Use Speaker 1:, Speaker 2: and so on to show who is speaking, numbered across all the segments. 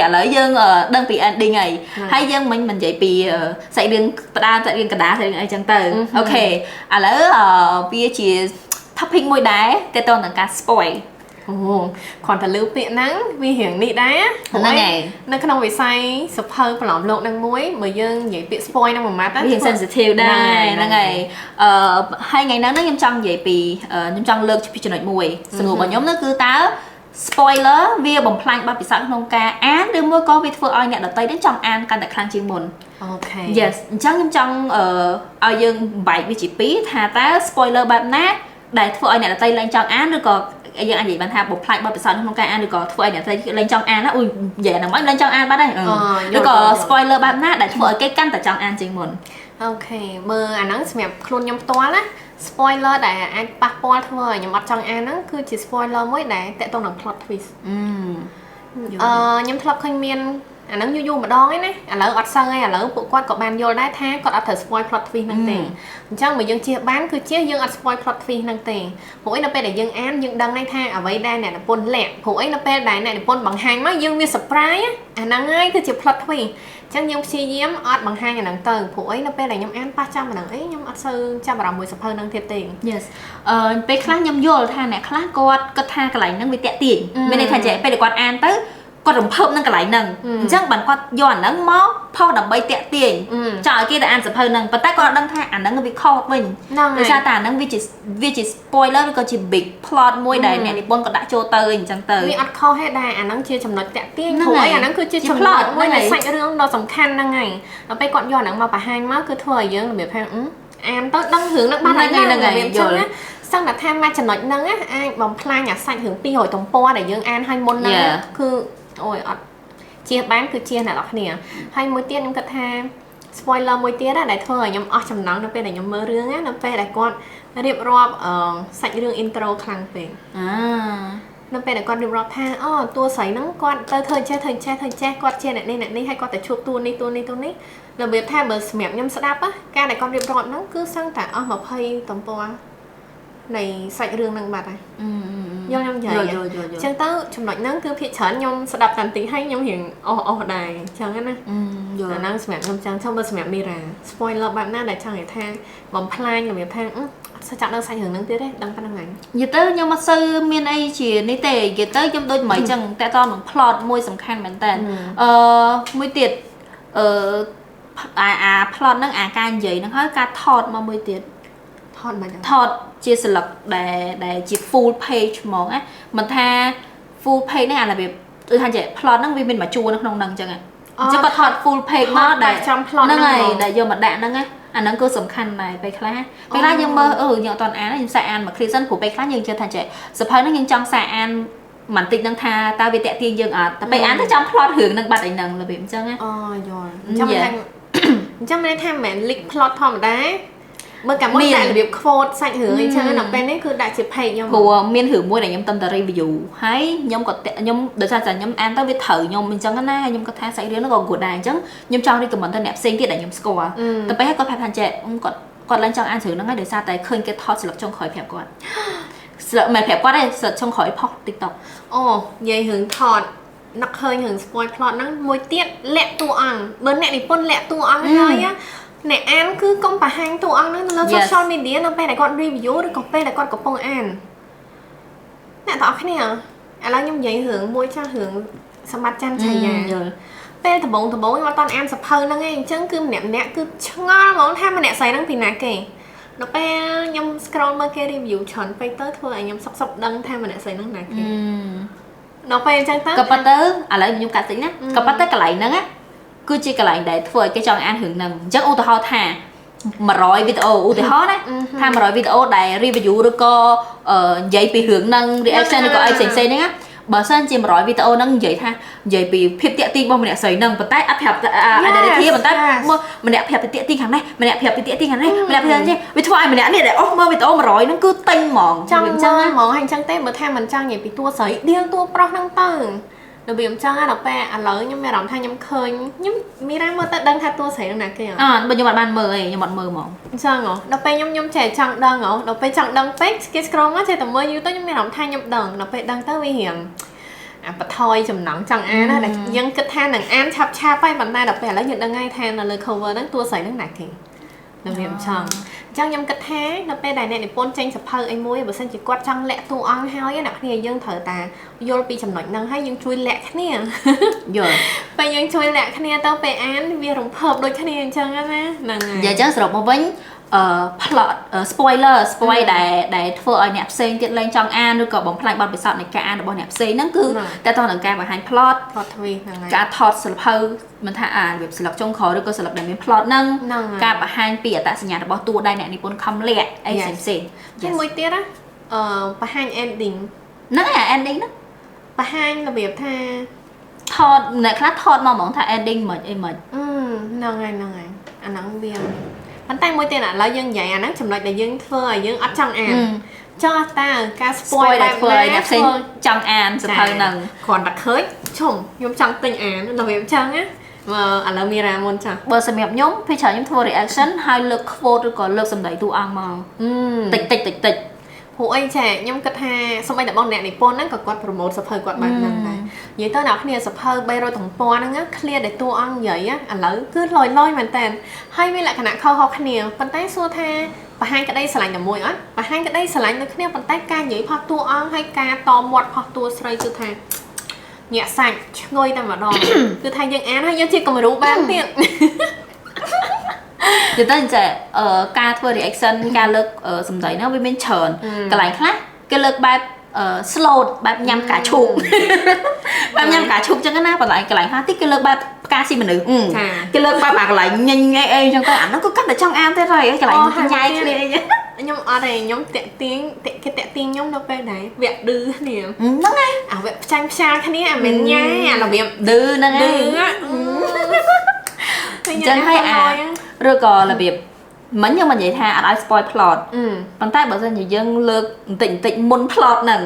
Speaker 1: ឥឡូវយើងដឹងពី ending ហើយហើយយើងមិនមិននិយាយពីសាច់រឿងផ្ដើមសាច់រឿងកណ្ដាលសាច់រឿងអីចឹងទៅokay ឥឡូវវាជា topic មួយដែរតើតើនឹងការ spoil។
Speaker 2: អូគ្រាន់តែលើពាក្យហ្នឹងវារៀងនេះដែរ
Speaker 1: ហ្នឹងហើយ។
Speaker 2: នៅក្នុងវិស័យសភៅប្រឡំលោកហ្នឹងមួយបើយើងនិយាយពាក្យ spoil ហ្នឹងមួយម៉ាត់
Speaker 1: វារៀង sensitive ដែរហ្នឹងហើយអឺហើយថ្ងៃហ្នឹងខ្ញុំចង់និយាយពីខ្ញុំចង់លើកពីចំណុចមួយសំណួររបស់ខ្ញុំនោះគឺតើ spoiler វាបំផ្លាញបទពិសោធន៍ក្នុងការអានឬមួយក៏វាធ្វើឲ្យអ្នកដទៃនឹងចង់អានកាន់តែខ្លាំងជាងមុន?
Speaker 2: Okay.
Speaker 1: Yes អញ្ចឹងខ្ញុំចង់ឲ្យយើងបែកវាជាពីរថាតើ spoiler បែបណាដែលធ្វើឲ្យអ្នកដទៃលែងចង់អានឬក៏យើងអាចនិយាយបានថាបំផ្លាញបទពិសោធន៍ក្នុងការអានឬក៏ធ្វើឲ្យអ្នកដទៃលែងចង់អានណាអ៊ុយនិយាយហ្នឹងមកលែងចង់អានបាត់ហើយឬក៏ spoiler បែបណាដែលធ្វើឲ្យគេកាន់តែចង់អានជាងមុន?
Speaker 2: Okay មើលអាហ្នឹងសម្រាប់ខ្លួនខ្ញុំផ្ទាល់ណា spoiler ដែលអាចប៉ះពាល់ធ្វើឲ្យខ្ញុំអត់ចង់អានហ្នឹងគឺជា spoiler មួយដែលតាក់ទងនឹង plot twist។ អឺខ្ញុំធ្លាប់ឃើញមានអាហ្នឹងយូរយូរម្ដងឯណាឥឡូវអត់សូវឯឥឡូវពួកគាត់ក៏បានយល់ដែរថាគាត់អត់ត្រូវ spoil plot twist ហ្នឹងទេអញ្ចឹងបើយើងជៀសបានគឺជៀសយើងអត់ spoil plot twist ហ្នឹងទេព្រោះអីនៅពេលដែលយើងអានយើងដឹងហើយថាអ្វីដែលអ្នកនិពន្ធលាក់ព្រោះអីនៅពេលដែលអ្នកនិពន្ធបង្ហាញមកយើងវា surprise អាហ្នឹងហើយគឺជា plot twist ចឹងយើងព្យាយាមអត់បង្ហាញអាហ្នឹងទៅព្រោះអីនៅពេលដែលខ្ញុំអានប៉ះចាំអាហ្នឹងអីខ្ញុំអត់សូវចាប់អារម្មណ៍មួយសភៅហ្នឹងទៀតទេ។
Speaker 1: Yes អឺពេលខ្លះខ្ញុំយល់ថាអ្នកខ្លះគាត់គិតថាកន្លែងហ្នឹងវាតាក់ទាញមានន័យថាចេះពេលដែលគាត់អានទៅគាត់រំភើបនឹងកន្លែងហ្នឹងអញ្ចឹងបានគាត់យកអាហ្នឹងមកផុសដើម្បីតាក់ទាញចង់ឲ្យគេទៅអានសភៅហ្នឹងប៉ុន្តែគាត់អត់ដឹងថាអាហ្នឹងវាខុសវិញដោយសារតែអាហ្នឹងវាជា spoiler ឬក៏ជា big plot មួយដែលអ្នកនិពន្ធក៏ដាក់ចូលទៅអញ្ចឹងទៅ
Speaker 2: វាអត់ខុសទេដែរអាហ្នឹងជាចំណុចតាក់ទាញព្រោះអីអាហ្នឹងគឺជាចំណុចមួយនៃសាច់រឿងដ៏សំខាន់ហ្នឹងហើយដល់ពេលគាត់យកអាហ្នឹងមកបង្ហាញមកគឺធ្វើឲ្យយើងរបៀបថាអានទៅដឹងរឿងហ្នឹងបានហើយ
Speaker 1: ហ្នឹងហើយ
Speaker 2: យល់សឹងតែថាមួយចំណុចហ្នឹងអាចបំផ្លាញអាសាច់រឿង200ទំព័រដែលយើងអានឲ្យមុនហ្នឹងគឺអូយអត់ជៀសបានគឺជៀសអ្នកនរគ្នាហើយមួយទៀតខ្ញុំគិតថា spoiler មួយទៀតដែលធ្វើឲ្យខ្ញុំអស់ចំណងនៅពេលដែលខ្ញុំមើលរឿងណានៅពេលដែលគាត់រៀបរាប់សាច់រឿង intro ខ្លាំងពេក
Speaker 1: អា
Speaker 2: នៅពេលដែលគាត់រៀបរាប់ថាអូតួស្រីហ្នឹងគាត់ទៅធ្វើចេះធ្វើចេះធ្វើចេះគាត់ជាអ្នកនេះអ្នកនេះហើយគាត់ទៅជួបតួនេះតួនេះតួនេះរបៀបថាបើសម្រាប់ខ្ញុំស្ដាប់ការដែលគាត់រៀបរាប់ហ្នឹងគឺសឹងតែអស់20ទំព័រនៃសាច់រឿងហ្នឹងបាត់ហើយយល់ខ្ញុំនិយាយ
Speaker 1: យល់យល់យល់
Speaker 2: អញ្ចឹងទៅចំណុចហ្នឹងគឺភាគច្រើនខ្ញុំស្ដាប់តាន់ទីហើយខ្ញុំរៀងអស់អស់ដែរអញ្ចឹងណា
Speaker 1: យល់
Speaker 2: អាហ្នឹងសម្រាប់ខ្ញុំចង់ចង់មើលសម្រាប់មីរ៉ា spoiler បែបណាដែលចង់និយាយថាបំផ្លាញរបៀបថាអត់សូវចាប់ដល់សាច់រឿងហ្នឹងទៀតទេដឹងប៉ុណ្្នឹងហើយ។
Speaker 1: និយាយទៅខ្ញុំអត់សូវមានអីជានេះទេនិយាយទៅខ្ញុំដូចមិនអញ្ចឹងតែតនឹង plot មួយសំខាន់មែនតើអឺមួយទៀតអឺអា plot ហ្នឹងអាការនិយាយហ្នឹងហើយការថតមកមួយទៀត
Speaker 2: ថតមិន
Speaker 1: ថតជាស្លឹកដែលជា full page ហ្មងណាមិនថា full page ហ្នឹងអារបៀបគឺថាចេះ plot ហ្នឹងវាមានមួយជួរនៅក្នុងហ្នឹងអញ្ចឹងអញ្ចឹងគាត់ថត full page មកដែល
Speaker 2: ចំ plot
Speaker 1: ហ្នឹងហើយដែលយកមកដាក់ហ្នឹងណាអាហ្នឹងគឺសំខាន់ដែរពេលខ្លះពេលខ្លះយើងមើលអឺយើងអត់តអានខ្ញុំសាកអានមួយ clear សិនព្រោះពេលខ្លះយើងជឿថាចេះសភៅហ្នឹងយើងចង់សាកអានបន្តិចហ្នឹងថាតើវាតាក់ទាញយើងអត់តែពេលអានទៅចំ plot រឿងហ្នឹងបាត់អីហ្នឹងរបៀបអញ្ចឹងណា
Speaker 2: អូយល់អញ្ចឹងថាអញ្ចឹងមានន័យថាមិនមែន leak plot ធម្មតាមើលកាលមុនដាក់របៀប quote សាច់រឿងអីចឹងដល់ពេលនេះគឺដាក់ជា page ខ្ញុំ
Speaker 1: ព្រោះមានរឿងមួយដែលខ្ញុំតំតែ review ហើយខ្ញុំក៏ខ្ញុំដោយសារតែខ្ញុំអានទៅវាត្រូវខ្ញុំអញ្ចឹងណាហើយខ្ញុំក៏ថាសាច់រឿងហ្នឹងក៏ good ដែរអញ្ចឹងខ្ញុំចង់ recommend ទៅអ្នកផ្សេងទៀតដែលខ្ញុំស្គាល់តែពេលគាត់ប្រាប់ថាចេះគាត់គាត់ឡើងចង់អានរឿងហ្នឹងហើយដោយសារតែឃើញគេថតស្លឹកចុងក្រោយប្រាប់គាត់ស្លឹកមិនប្រាប់គាត់ទេស្លឹកចុងក្រោយផុស TikTok។
Speaker 2: អូនិយាយរឿងថតនឹកឃើញរឿង spoil plot ហ្នឹងមួយទៀតលាក់តួអង្គបើអ្នកនិពន្ធលាក់តួអង្គហើយអ្នកអានគឺកុំបង្ហាញតួអង្គហ្នឹងនៅលើ social media នៅពេលដែលគាត់ review ឬក៏ពេលដែលគាត់កំពុងអានអ្នកទាំងអស់គ្នាឥឡូវខ្ញុំនិយាយរឿងមួយចាស់រឿងសម្បត្តិច័ន្ទឆាយា
Speaker 1: យល់
Speaker 2: ពេលដំបងដំបងខ្ញុំអត់តន់អានសភៅហ្នឹងឯងអញ្ចឹងគឺម្នាក់ម្នាក់គឺឆ្ងល់ហ្មងថាម្នាក់ស្រីហ្នឹងពីណាគេដល់ពេលខ្ញុំ scroll មើលគេ review ច្រើនពេកទៅធ្វើឲ្យខ្ញុំសុកសុកដឹងថាម្នាក់ស្រីហ្នឹងណាគេដល់ពេលអញ្ចឹងទៅ
Speaker 1: ក៏ប៉ុន្តែឥឡូវខ្ញុំកាត់តិចណាក៏ប៉ុន្តែកន្លែងហ្នឹងណាគឺជាកន្លែងដែលធ្វើឲ្យគេចង់អានរឿងហ្នឹងអញ្ចឹងឧទាហរណ៍ថា100វីដេអូឧទាហរណ៍ណាថា100វីដេអូដែល review ឬក៏និយាយពីរឿងហ្នឹង reaction ឬក៏អីផ្សេងៗហ្នឹងណាបើសិនជា100វីដេអូហ្នឹងនិយាយថានិយាយពីភាពតាក់ទាញរបស់ម្នាក់ស្រីហ្នឹងប៉ុន្តែអត់ប្រាប់ identity ប៉ុន្តែមើលម្នាក់ប្រាប់ពីតាក់ទាញខាងនេះម្នាក់ប្រាប់ពីតាក់ទាញខាងនេះម្នាក់ប្រាប់នេះវាធ្វើឲ្យម្នាក់នេះដែលអស់មើលវីដេអូ100ហ្នឹងគឺទិញហ្មង
Speaker 2: ចង់មើលហ្មងហើយអញ្ចឹងទេបើថាមិនចង់និយាយពីតួស្រីដៀលតួប្រុសហ្នឹងទៅរបៀបអញ្ចឹងដល់ពេលឥឡូវខ្ញុំមានអារម្មណ៍ថាខ្ញុំឃើញខ្ញុំមីរ៉ាមើលទៅដឹងថាតួស្រីនឹងណាគេអត់?
Speaker 1: អើបើខ្ញុំអត់បានមើលអីខ្ញុំអត់មើលហ្មង
Speaker 2: អញ្ចឹងហ៎ដល់ពេលខ្ញុំខ្ញុំចេះចង់ដឹងហ៎ដល់ពេលចង់ដឹងពេកគេ scroll មកចេះតែមើលយូរទៅខ្ញុំមានអារម្មណ៍ថាខ្ញុំដឹងដល់ពេលដឹងទៅវារៀង អាបថយចំណងចង់អានណាដែលយើងគិតថានឹងអានឆាប់ឆាប់ហើយប៉ុន្តែដល់ពេលឥឡូវយើងដឹងហើយថានៅលើ cover ហ្នឹងតួស្រីហ្នឹងណាគេរបៀបចង់អញ្ចឹងខ្ញុំគិតថានៅពេលដែលអ្នកនិពន្ធចេញសភៅអីមួយបើសិនជាគាត់ចង់លាក់តួអង្គហើយអ្នកគ្នាយើងត្រូវតាយល់ពីចំណុចហ្នឹងហើយយើងជួយលាក់គ្នា
Speaker 1: យល់
Speaker 2: ពេលយើងជួយលាក់គ្នាទៅពេលអានវារំភើបដូចគ្នាអញ្ចឹងណាហ្នឹងហើយ
Speaker 1: និយាយអញ្ចឹងសរុបមកវិញplot spoiler spoil ដែលធ្វើឲ្យអ្នកផ្សេងទៀតលែងចង់អានឬក៏បំផ្លាញបទពិសោធន៍នៃការអានរបស់អ្នកផ្សេងហ្នឹងគឺតើតើនឹងការបង្ហាញ plot
Speaker 2: plot twist ហ្នឹងហើយ
Speaker 1: ការថតសភៅមិនថាអានវាស្លឹកចុងក្រោយឬក៏ស្លឹកដែលមាន plot ហ្នឹង
Speaker 2: ហ្នឹងហើយ
Speaker 1: ការបង្ហាញពីអត្តសញ្ញាណរបស់តួដែលអ្នកនិពន្ធខំលាក់អីផ្សេងផ្សេង
Speaker 2: ហើយមួយទៀតណាបង្ហាញ ending
Speaker 1: ហ្នឹងហើយអា ending ហ្នឹង
Speaker 2: បង្ហាញរបៀបថា
Speaker 1: ថតអ្នកខ្លះថតមកហ្មងថា ending មិនអីមិន
Speaker 2: អឺហ្នឹងហើយហ្នឹងហើយអាហ្នឹងវាប៉ុន្តែមួយទៀតឥឡូវយើងនិយាយអាហ្នឹងចំណុចដែលយើងធ្វើឲ្យយើងអត់ចង់អានចង់តើការ spoil
Speaker 1: spoil
Speaker 2: បែប
Speaker 1: ដែលធ្វើ
Speaker 2: ណា
Speaker 1: ឲ្យអ្នកផ្សេងចង់អានសភៅហ្នឹង
Speaker 2: គ្រាន់តែឃើញឈុំខ្ញុំចង់ទិញអានរបៀបចឹងណាមើលឥឡូវមីរ៉ាមុនចា
Speaker 1: បើសម្រាប់ខ្ញុំពេលច្រើនខ្ញុំធ្វើ reaction ហើយលើក quote ឬក៏លើកសម្ដីតួអង្គមក
Speaker 2: អឺ
Speaker 1: តិចតិចតិចតិច
Speaker 2: ព្រោះអីចាខ្ញុំគិតថាសូម្បីតែបងអ្នកនិពន្ធហ្នឹងក៏គាត់ promote សភៅគាត់បែបហ្នឹងដែរនិយាយទៅអ្នកគ្នាសភៅ300ទំព័រហ្នឹង clear ដែលតួអង្គនិយាយឥឡូវគឺលយលយមែនតើហើយមានលក្ខណៈខុសៗគ្នាប៉ុន្តែសួរថាបង្ហាញក្តីស្រឡាញ់តែមួយអត់បង្ហាញក្តីស្រឡាញ់ដូចគ្នាប៉ុន្តែការនិយាយផុសតួអង្គហើយការតមាត់ផុសតួស្រីគឺថាញាក់សាច់ឈ្ងុយតែម្ដង គឺថាយើងអានហើយយើងជាគំរូបានទៀត
Speaker 1: និយាយទៅអញ្ចឹងការធ្វើ reaction ការលើកសម្ដីហ្នឹងវាមានច្រើនកន្លែងខ្លះគេលើកបែប slow បែបញ៉ាំផ្កាឈូកបែបញ៉ាំផ្កាឈូកចឹងណាបន្លែកន្លែងខ្លះតិចគេលើកបែបផ្កាស៊ីមនុស្ស
Speaker 2: ចា
Speaker 1: គេលើកបែបអាកន្លែងញញអីអីចឹងទៅអាហ្នឹងគឺកាន់តែចង់អានទៀតហើយកន្លែងគេញ៉ែគ្នាអីចឹង
Speaker 2: ខ្ញុំអត់ទេខ្ញុំតាក់ទាញតាក់គេតាក់ទាញខ្ញុំនៅពេលដែរវគ្គឌឺគ្នា
Speaker 1: ហ្នឹងហើយ
Speaker 2: អាវគ្គផ្ចាញ់ផ្សាគ្នាអាមិនញ៉ែអារបៀប
Speaker 1: ឌឺហ្នឹង
Speaker 2: ឌឺ
Speaker 1: ហើយ
Speaker 2: អ
Speaker 1: អញ្ចឹងហើយអាឬក៏របៀបមិញយើងមិននិយាយថាអត់ឲ្យ spoil plot
Speaker 2: អឺ
Speaker 1: ប៉ុន្តែបើសិនជាយើងលើកបន្តិចបន្តិចមុន plot ហ្នឹង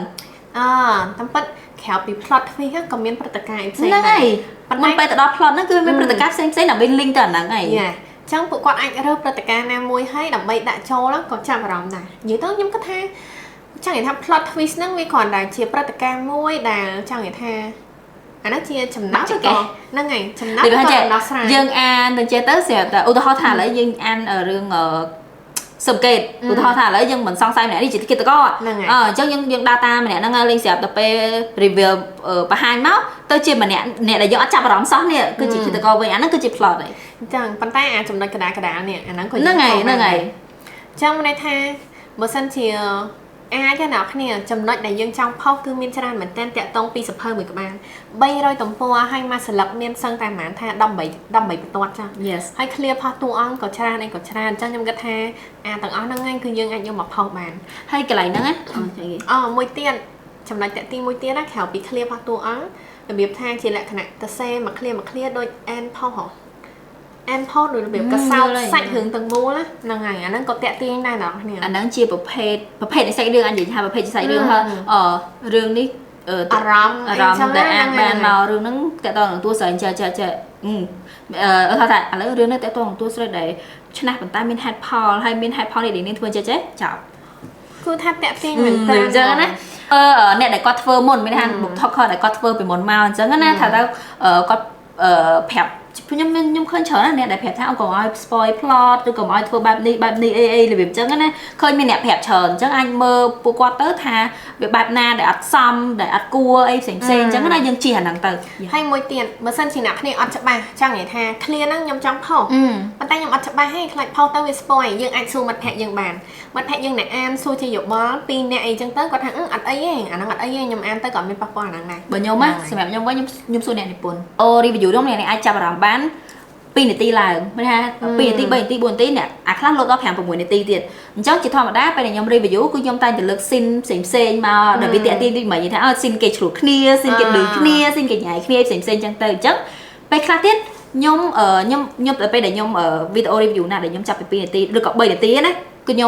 Speaker 2: អតាមពិតក្រៅពី plot twist ហ្នឹងក៏មានព្រឹត្តិការណ៍ផ្សេង
Speaker 1: ហ្នឹងហើយ
Speaker 2: ប៉ុន្តែ
Speaker 1: មុនពេលទៅដល់ plot ហ្នឹងគឺមានព្រឹត្តិការណ៍ផ្សេងផ្សេងៗដើម្បី link ទៅអាហ្នឹងហើយ
Speaker 2: យ៉ាចឹងពួកគាត់អាចរើសព្រឹត្តិការណ៍ណាមួយហើយដើម្បីដាក់ចូលក៏ចាប់អារម្មណ៍ដែរនិយាយទៅខ្ញុំគិតថាចង់និយាយថា plot twist ហ្នឹងវាគ្រាន់តែជាព្រឹត្តិការណ៍មួយដែលចង់និយាយថាអាហ្នឹងជាចំណោទក៏ហ្នឹងហើយចំណោទ
Speaker 1: ដូចថា
Speaker 2: ក៏ដំណោះស្រាយ
Speaker 1: យើងអានទៅចេះទៅស្រាប់តែឧទាហរណ៍ថាឥឡូវយើងអានរឿងសង្កេតឧទាហរណ៍ថាឥឡូវយើងមិនសង្ស័យម្នាក់នេះជាឃាតករ
Speaker 2: ហ្នឹងហើយ
Speaker 1: អអញ្ចឹងយើងយើងដើរតាមម្នាក់ហ្នឹងលេងស្រាប់តែពេល reveal បង្ហាញមកទៅជាម្នាក់អ្នកដែលយើងអត់ចាប់អារម្មណ៍សោះនេះគឺជាឃាតករវិញអាហ្នឹងគឺជា plot ហើយ
Speaker 2: អញ្ចឹងប៉ុន្តែអាចំណុចកដាកដានេះអាហ្នឹងក៏
Speaker 1: ហ្នឹងហើយហ្នឹងហើយ
Speaker 2: អញ្ចឹងមានន័យថាបើសិនជាអាចណាអ្នកគ្នាចំណុចដែលយើងចង់ផុសគឺមានច្រើនមែនទែនតាក់ទងពីសភៅមួយក្បាល300ទំព័រហើយមួយស្លឹកមានសឹងតែប្រហែលថា18 18បន្ទាត់ចា
Speaker 1: Yes
Speaker 2: ហើយ clear ផុសតួអង្គក៏ច្រើនអីក៏ច្រើនអញ្ចឹងខ្ញុំគិតថាអាទាំងអស់ហ្នឹងឯងគឺយើងអាចយកមកផុសបាន
Speaker 1: ហើយកន្លែងហ្នឹងណាអូចៃគេ
Speaker 2: អមួយទៀតចំណុចតាក់ទីមួយទៀតណាក្រៅពី clear ផុសតួអង្គរបៀបថាជាលក្ខណៈតសេមួយ clear មួយ clear ដូច end ផុសហ៎ end ផុសដូចរបៀបកសោបសាច់រឿងទាំងមូលណាហ្នឹងហើយអាហ្នឹងក៏តាក់ទាញដែរអ្នកនរគ្នា
Speaker 1: អាហ្នឹងជាប្រភេទប្រភេទនៃសាច់រឿងអញនិយាយថាប្រភេទសាច់រឿងហើយអរឿងនេះអឺ
Speaker 2: អារម្មណ៍
Speaker 1: អារម្មណ៍ដែលអានបានមករឿងហ្នឹងតើតើនឹងតួស្រីចេះចេះចេះអឺថាថាឥឡូវរឿងនេះតើតើនឹងតួស្រីដែលឆ្នះប៉ុន្តែមានហេតុផលហើយមានហេតុផលនេះដែលនាងធ្វើចេះចេះចប់
Speaker 2: គឺថាតាក់ទាញមែនតើ
Speaker 1: អញ្ចឹងណាអឺអ្នកដែលគាត់ធ្វើមុនមានថាBookToker ដែលគាត់ធ្វើពីមុនមកអញ្ចឹងណាថាទៅគាត់អឺប្រាប់ខ្ញុំខ្ញុំឃើញច្រើនណាស់អ្នកដែលប្រាប់ថាអូកុំឲ្យ spoil plot ឬកុំឲ្យធ្វើបែបនេះបែបនេះអីអីរបៀបអញ្ចឹងណាឃើញមានអ្នកប្រាប់ច្រើនអញ្ចឹងអាចមើលពួកគាត់ទៅថាវាបែបណាដែលអត់សមដែលអត់គួរអីផ្សេងផ្សេងអញ្ចឹងណាយើងជិះអាហ្នឹងទៅ
Speaker 2: ហើយមួយទៀតបើសិនជាអ្នកគ្នាអត់ច្បាស់ចង់និយាយថា clear ហ្នឹងខ្ញុំចង់ផុសប៉ុន្តែខ្ញុំអត់ច្បាស់ទេខ្លាចផុសទៅវា spoil យើងអាចសួរមិត្តភក្តិយើងបានមិត្តភក្តិយើងអ្នកអានសួរជាយោបល់ពីរអ្នកអីចឹងទៅគាត់ថាអត់អីទេអាហ្នឹងអត់អីទេខ្ញុំអានទៅក៏អត់មានប៉ះពាល់អាហ្នឹងដែរ
Speaker 1: បើខ្ញុំណាសម្រាប់ខ្ញុំវិញខ្ញុំខ្ញុំសួរអ្នកនិពន្ធអូ review នោះអ្នកអាចចាប់អារម្មណ៍បាន2នាទីឡើងមានថា2នាទី3នាទី4នាទីអ្នកអាខ្លះលោតដល់5 6នាទីទៀតអញ្ចឹងជាធម្មតាពេលដែលខ្ញុំ review គឺខ្ញុំតែងតែលើក scene ផ្សេងផ្សេងមកដែលវាតាក់ទាញដូចមិននិយាយថាអូ scene គេឆ្លោះគ្នា scene គេឌឺគ្នា scene គេញ៉ៃគ្នាផ្សេងផ្សេងអញ្ចឹងទៅអញ្ចឹងពេលខ្លះទៀតខ្ញុំខ្ញុំខ្ញុំទៅពេលដែលខ្ញុំវីដេអូ review ណាដែលខ្ញុំចាប់ពី2នាទីឬក៏3នាទីណាគឺខ្ញុ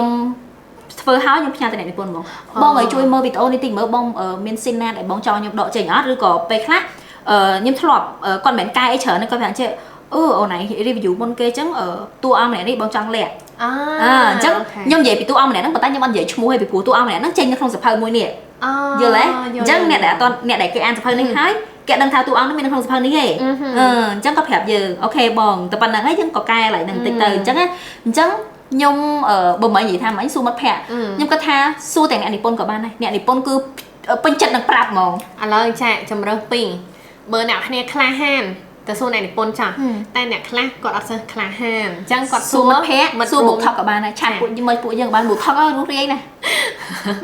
Speaker 1: ំធ្វើហើយខ្ញុំផ្ញើទៅអ្នកនិពន្ធហ្មងបងឲ្យជួយមើលវីដេអូនេះតិចមើលបងមាន scene ណាដែលបងចង់ខ្ញុំដកចេញអត់ឬក៏ពេលខ្លះខ្ញុំធ្លាប់គាត់មិនមែនកែអីច្រើនទេគាត់ប្រាប់ចេះអឺអូនឯង review មុនគេអញ្ចឹងតួអង្គម្នាក់នេះបងចង់លាក់
Speaker 2: អ
Speaker 1: អញ្ចឹងខ្ញុំនិយាយពីតួអង្គម្នាក់ហ្នឹងប៉ុន្តែខ្ញុំអត់និយាយឈ្មោះទេពីព្រោះតួអង្គម្នាក់ហ្នឹងចេញនៅក្នុងសភៅមួយនេះ
Speaker 2: អូ
Speaker 1: យល់ទេអញ្ចឹងអ្នកដែលអត់ទាន់អ្នកដែលគេអានសៀវភៅនេះហើយគេអត់ដឹងថាតួអង្គនេះមាននៅក្នុងសៀវភៅនេះទេ អឺអញ្ចឹងក៏ប្រាប់យើង OK បងតែប៉ុណ្្នឹងហើយយើងក៏កែឡើងនឹងតិចទៅអញ្ចឹងណាអញ្ចឹងខ្ញុំបើមិននិយាយថាមិញសួរមិត្តភក្តិខ្ញុំគាត់ថាសួរតែអ្នកនិពន្ធក៏បានដែរអ្នកនិពន្ធគឺពេញចិត្តនឹងប្រាប់ហ្មង
Speaker 2: ឥឡូវចាជំរើសពីរបើអ្នកគ្នាក្លាហានទៅសួរអ្នកនិពន្ធចាស់តែអ្នកខ្លះគាត់អត់សូវក្លាហានអញ្ចឹងគាត់
Speaker 1: សួរមិត្តភក្តិសួរ BookTok ក៏បានដែរ chat ពួកមើលពួកយើងបាន BookTok រស់រាយណាស់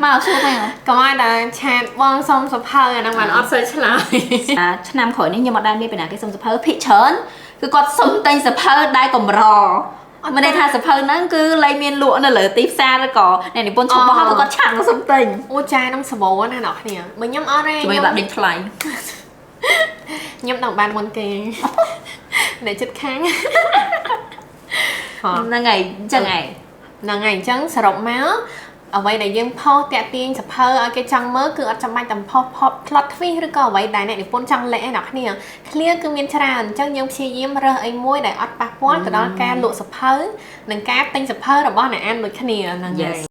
Speaker 1: មកសួរមក
Speaker 2: កុំឲ្យដល់ chat បងសុំសៀវភៅអាហ្នឹងបានអត់សូវឆ្លើយ
Speaker 1: អាឆ្នាំក្រោយនេះខ្ញុំអត់ដែលមានពីណាគេសុំសៀវភៅភាគច្រើនគឺគាត់សុំទិញសៀវភៅដែលកម្រមានន័យថាសៀវភៅហ្នឹងគឺលែងមានលក់នៅលើទីផ្សារឬក៏អ្នកនិពន្ធឈប់បោះគឺគាត់ chat មកសុំទិញ
Speaker 2: អូចានឹងសបោណាអ្នកគ្នាបើខ្ញុំអត់ទេ
Speaker 1: ជួយបាក់ដេញថ្លៃ
Speaker 2: ខ្ញុំដល់បានមុនគេអ្នកចិត្តខាង
Speaker 1: ហ្នឹងហើយអញ្ចឹងហើយ
Speaker 2: ហ្នឹងហើយអញ្ចឹងសរុបមកអ្វីដែលយើងផុសតាក់ទាញសៀវភៅឲ្យគេចង់មើលគឺអត់ចាំបាច់តែផុសផុស plot twist ឬក៏អ្វីដែលអ្នកនិពន្ធចង់លាក់ឯអ្នកគ្នា clear គឺមានច្រើនអញ្ចឹងយើងព្យាយាមរើសអីមួយដែលអត់ប៉ះពាល់ទៅដល់ការលក់សៀវភៅនិងការទិញសៀវភៅរបស់អ្នកអានដូចគ្នាហ្នឹងហើយ។
Speaker 1: Yes.